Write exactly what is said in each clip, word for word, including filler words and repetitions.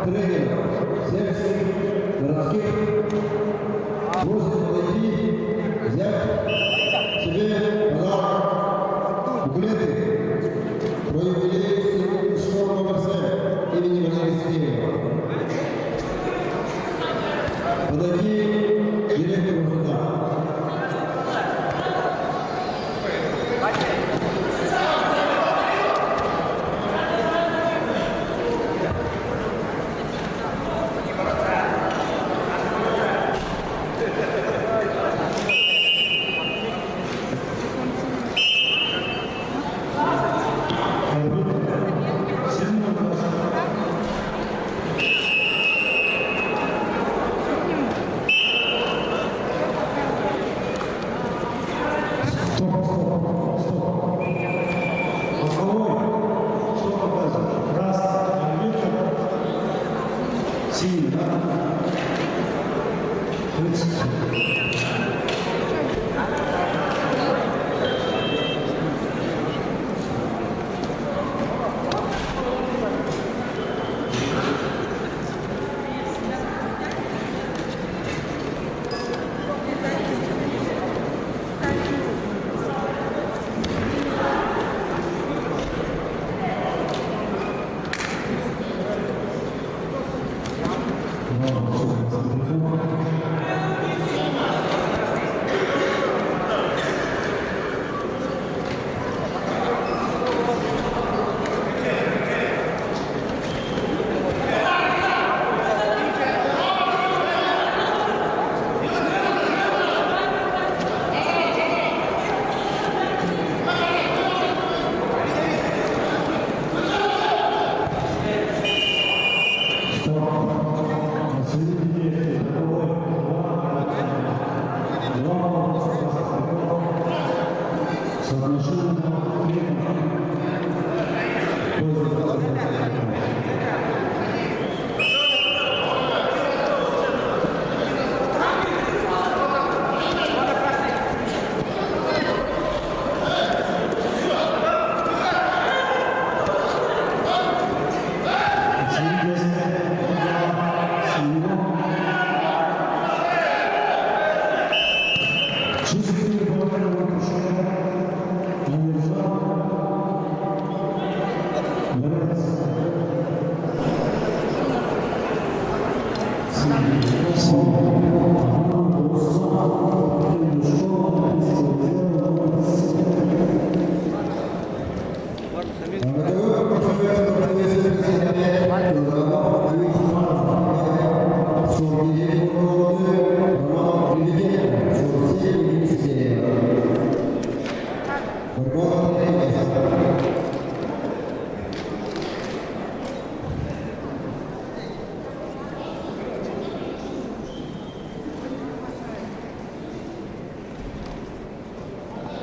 Тренер, всех городских просит подойти, взять себе подарок, буклеты про юбилей школы номер семь имени Валерия Сергеева. Подойти к директору суда. Стоп, стоп, стоп. Боковой. Что показывает? Раз, арбитр. Синий, да? Тридцать.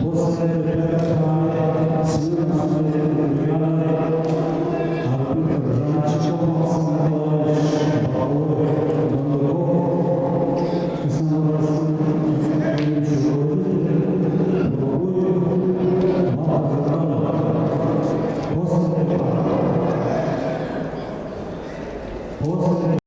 После этого пятая страна, смены на самолёте Григорий.